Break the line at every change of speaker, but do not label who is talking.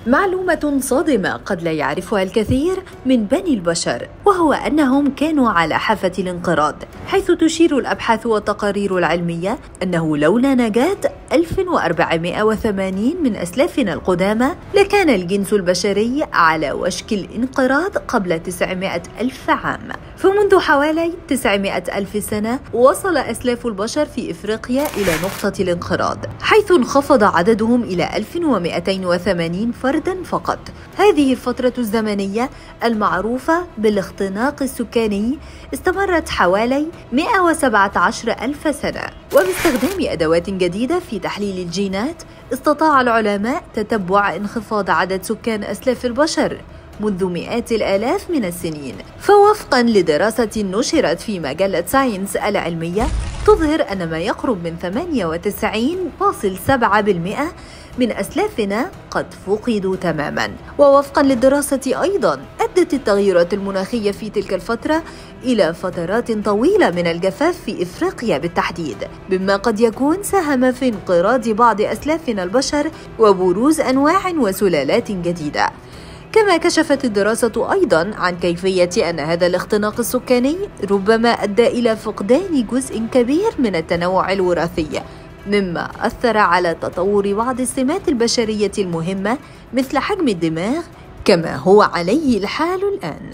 معلومة صادمة قد لا يعرفها الكثير من بني البشر، وهو أنهم كانوا على حافة الانقراض، حيث تشير الأبحاث والتقارير العلمية أنه لولا نجاة 1480 من أسلافنا القدامى لكان الجنس البشري على وشك الانقراض قبل 900 ألف عام. فمنذ حوالي 900 ألف سنة وصل أسلاف البشر في إفريقيا إلى نقطة الانقراض، حيث انخفض عددهم إلى 1280 فردا فقط. هذه الفترة الزمنية المعروفة بالاختناق السكاني استمرت حوالي 117 ألف سنة. وباستخدام أدوات جديدة في تحليل الجينات استطاع العلماء تتبع انخفاض عدد سكان أسلاف البشر منذ مئات الآلاف من السنين. فوفقا لدراسة نشرت في مجلة ساينس العلمية تظهر أن ما يقرب من 98.7% من أسلافنا قد فقدوا تماما. ووفقا للدراسة أيضا أدت التغيرات المناخية في تلك الفترة إلى فترات طويلة من الجفاف في إفريقيا بالتحديد، مما قد يكون ساهم في انقراض بعض أسلافنا البشر وبروز أنواع وسلالات جديدة. كما كشفت الدراسة أيضا عن كيفية أن هذا الاختناق السكاني ربما أدى إلى فقدان جزء كبير من التنوع الوراثي، مما أثر على تطور بعض السمات البشرية المهمة مثل حجم الدماغ كما هو عليه الحال الآن.